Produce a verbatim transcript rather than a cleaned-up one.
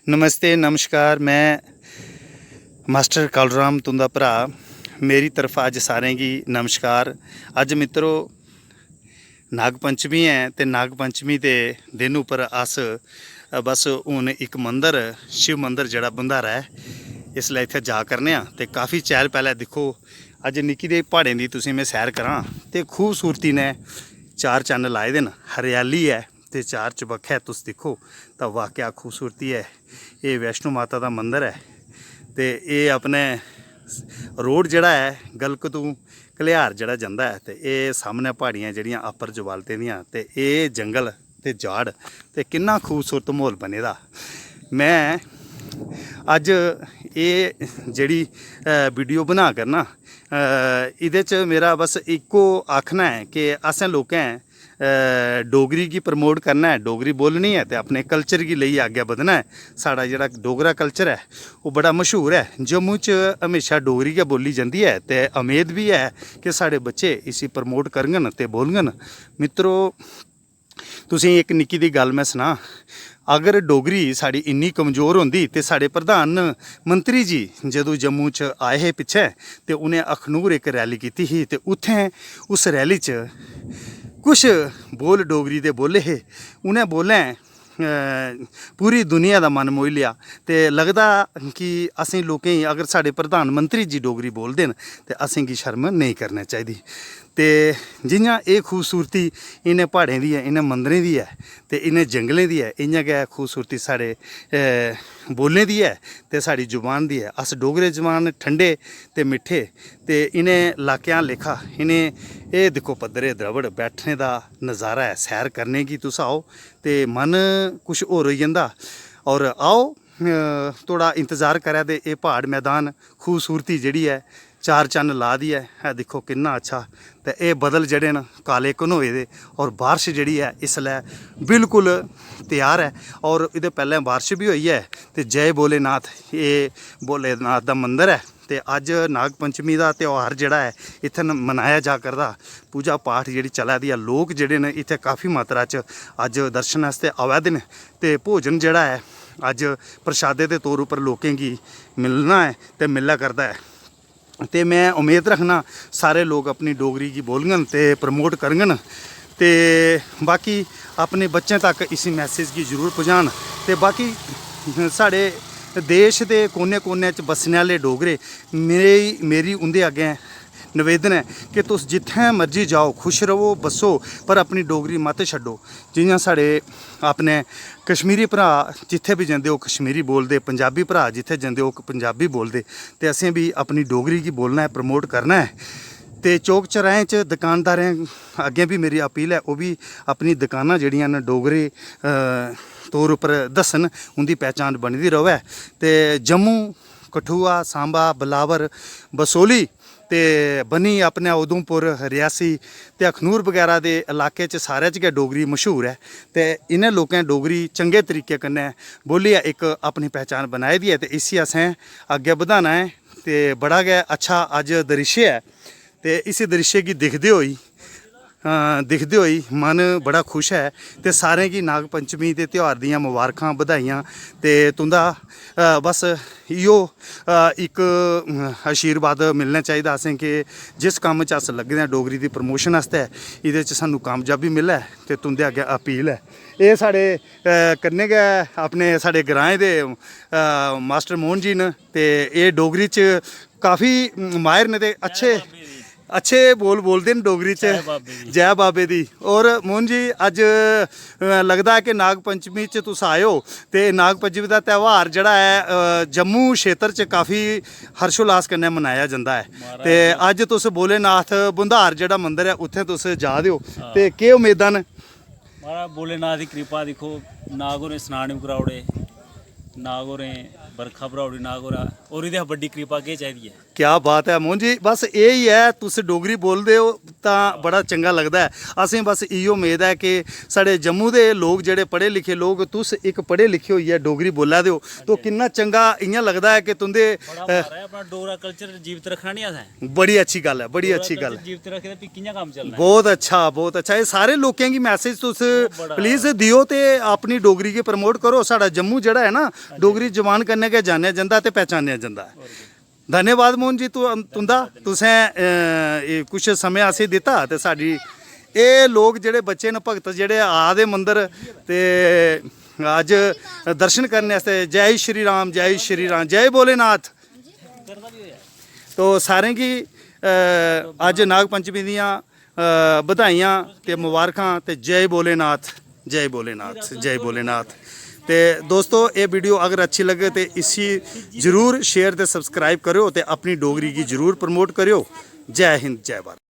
नमस्ते, नमस्कार। मैं मास्टर कालूराम, तुं'दा भ्राऽ। मेरी तरफा अज्ज सारें गी नमस्कार। अज्ज मित्रो, नाग पंचमी ऐ ते नाग पंचमी दे दिन उप्पर अस, अ, बस हून इक मंदर, शिव मंदर जेह्ड़ा बंधारा ऐ, इसलै इत्थै जा करने आं। ते काफ़ी चैह्ल पैह्ले दिक्खो, अज्ज निक्की देही प्हाड़ें दी तुसें में सैर करां ते खूबसूरती ने चार चन्न लाए दे न, हरियाली ऐ। ते चार चबक्खै तुस दिक्खो तां वाकया खूबसूरती ऐ। एह् वैष्णो माता दा मंदर ऐ ते एह् अपने रोड जेह्ड़ा ऐ गलक तों कलेहार जेह्ड़ा जंदा ऐ, ते एह् सामनै प्हाड़ियां जेह्ड़ियां अप्पर जवालते दियां, ते एह् जंगल ते जाड़, ते किन्ना खूबसूरत म्हौल बने दा। मैं अज्ज एह् जेह्ड़ी, अ, वीडियो बना करना, अ, एह्दे च मेरा बस इक्को आखना ऐ कि असें लोकें, अ, डोगरी गी प्रमोट करना ऐ, डोगरी बोलनी ऐ ते अपने कल्चर गी लेइयै अग्गें बधना ऐ। साढ़ा जेह्ड़ा डोगरा कल्चर ऐ, ओह् बड़ा मशहूर ऐ। जम्मू च म्हेशा डोगरी गै बोली जंदी ऐ ते उम्मीद बी ऐ कि साढ़े बच्चे इसी प्रमोट करङन ते बोलङन। मित्रो, तुसें गी इक निक्की दी गल्ल मैं सनां, अगर डोगरी साढ़ी इन्नी कमजोर होंदी ते साढ़े प्रधानमंत्री जी जदूं जम्मू च आए हे पिच्छें, ते उ'नें अखनूर इक रैली कीती ही ते उत्थें उस रैली च कुछ बोल डोगरी दे बोले हे। उ'नें बोलें, अ, पूरी दुनिया दा मन मोही लेआ। ते लगदा कि असें लोकें गी, अगर साढ़े प्रधानमंत्री जी डोगरी बोलदे न, ते असेंगी शर्म नेईं करनी चाहिदी। ते जि'यां एह् खूबसूरती इ'नें प्हाड़ें दी ऐ, इ'नें मंदरें दी ऐ ते इ'नें जंगलें दी ऐ, इ'यां गै खूबसूरती साढ़े, अ, बोलने दी ऐ ते साढ़ी जुबान दी ऐ। अस डोगरे जुबान ठंडे ते मिट्ठे, ते इ'नें लाकें आह्ला लेखा इ'नें, एह् दिक्खो पद्दरे द्रवड़, बैठने दा नज़ारा ऐ। सैर करने गी तुस आओ ते मन कुछ होर होई जंदा। और आओ, अ, थोड़ा इंतज़ार करै दे एह् प्हाड़ मैदान, खूबसूरती जेह्ड़ी ऐ चार चन्न ला दी ऐ। एह् दिक्खो किन्ना अच्छा। ते एह् बदल जेह्ड़े न काले घनोए दे, और बारिश जेह्ड़ी ऐ इसलै बिल्कुल त्यार ऐ। और एह्दे पैह्लें बारिश बी होई ऐ। ते जय भोलेनाथ, एह् भोलेनाथ दा मंदर ऐ। ते अज्ज नाग पंचमी दा त्यौहार जेह्ड़ा ऐ इत्थै न-, मनाया जा करदा। पूजा पाठ जेह्ड़ी चला दी ऐ, लोक जेह्ड़े न इत्थै काफ़ी मात्रा च अज्ज दर्शन आस्तै आवा दे न। ते भोजन जेह्ड़ा ऐ अज्ज प्रसादे दे तौर उप्पर लोकें गी मिलना ऐ ते मिला करदा ऐ। ते मैं उम्मीद रखना सारे लोक अपनी डोगरी गी बोलङन ते प्रमोट करङन। ते बाकी अपने बच्चें तक इसी मैसेज गी जरूर पजान। ते बाकी साढ़े देश दे कोने कोने च बस्सने आह्ले डोगरे, मेरी, मेरी उं'दे अग्गें नवेदन ऐ कि तुस जित्थें मर्जी जाओ, खुश रवो, बस्सो, पर अपनी डोगरी मत छड्डो। जि'यां साढ़े अपने कश्मीरी भ्राऽ जित्थै बी जंदे, ओह् कश्मीरी बोलदे, पंजाबी भ्राऽ जित्थै जंदे, ओह् पंजाबी बोलदे। ते असें बी अपनी डोगरी गी बोलना ऐ, प्रमोट करना ऐ। ते चौक चौराहें च दकानदारें अग्गें बी मेरी अपील ऐ, ओह् बी अपनी दकानां जेह्ड़ियां न डोगरी, अ, तौर उप्पर दस्सन, उं'दी पैह्चान बनी दी र'वै। ते जम्मू, कठुआ, सांबा, बिलावर, बसोहली ते बनी अपने उधमपुर, रियासी ते अखनूर बगैरा दे इलाके च सारे च गै डोगरी मशहूर ऐ। ते इ'नें लोकें डोगरी चंगे तरीके कन्नै बोलियै इक अपनी पहचान बनाई दी ऐ, ते इसी असें अग्गें बधाना ऐ। ते बड़ा गै अच्छा अज्ज दृश्य ऐ, ते इस दृश्य गी दिखदे होई, अ, दिखदे होई मन बड़ा खुश ऐ। ते सारें गी नाग पंचमी दे त्यौहार दियां मबारखां, बधाइयां। ते तुं'दा, अ, बस इ'यो, अ, इक, अ, आशीर्वाद मिलना चाहिदा असें कि जिस कम्म च अस लग्गे दे आं डोगरी दी प्रमोशन आस्तै, एह्दे च सानूं कामयाबी मिलै। ते तुं'दे अग्गें अपील ऐ, एह् साढ़े, अ, कन्नै गै अपने साढ़े ग्राएं दे, अ, मास्टर मोहन जी न, ते एह् डोगरी च काफ़ी माहिर न ते अच्छे, अच्छे बोल बोलदे न डोगरी च। जै बाबे दी। जै बाबे दी। और मोहन जी, अज्ज, अ, लगदा ऐ कि नाग पंचमी च तुस आए ओ, ते नाग पंचमी दा त्यौहार जेह्ड़ा ऐ, अ, जम्मू क्षेत्र च काफ़ी हर्षोल्लास कन्नै मनाया जंदा ऐ। महाराज ते अज्ज तुस भोलेनाथ बुंधार जेह्ड़ा मंदर ऐ, उत्थें तुस जा दे ओ, हां। ते केह् उम्मीदां न? महाराज, भोलेनाथ दी कृपा दिक्खो, नाग होरें स्नान बी कराई ओड़े, नाग होरें बरखा भराई ओड़ी, नाग होरा, होर एह्दे शा बड्डी कृपा केह् चाहिदी ऐ? क्या बात ऐ मोहन जी, बस एह् ही ऐ, तुस डोगरी बोलदे ओ, तां बड़ा चंगा लगदा ऐ। असें बस इ'यो मेद ऐ कि साढ़े जम्मू दे लोक, जेह्ड़े पढ़े लिखे लोक, तुस इक पढ़े लिखे होइयै डोगरी बोल्ला दे ओ, तो किन्ना चंगा इ'यां लगदा ऐ कि तुं'दे, बड़ा अ, भारा ऐ, अपना डोगरा कल्चर जीवत रक्खना निं असें। बड़ी अच्छी गल्ल ऐ, बड़ी डोगरा अच्छी गल्ल कल्चर ऐ। जीवत रक्खे ते फ्ही कि'यां कम्म चलना ऐ? बहुत अच्छा, बहुत अच्छा। एह् सारे लोकें गी मैसेज तुस बड़ा प्लीज देओ ते अपनी डोगरी गी प्रमोट करो। साढ़ा जम्मू जेह्ड़ा ऐ ना, डोगरी जबान कन्नै गै जानेआ जंदा ते पहचानेआ जंदा ऐ। धन्यवाद मोहन जी, तु-, तुं'दा, तुसें, अ, एह् कुछ समें असें दित्ता ते साढ़ी एह् लोक जेह्ड़े बच्चे न, भगत जेह्ड़े आ दे मंदर ते अज्ज दर्शन करने आस्तै। जय श्री राम, जय श्री राम, जय भोलेनाथ। तो सारें गी, अ, अज्ज नाग पंचमी दियां, अ, बधाइयां ते मुबारखां ते जय भोलेनाथ, जय भोलेनाथ, जय भोलेनाथ। ते दोस्तो, एह् वीडियो अगर अच्छी लग्गे ते इसी जरूर शेयर ते सब्सक्राइब करेओ ते अपनी डोगरी गी जरूर प्रमोट करेओ। जय हिंद, जय भारत।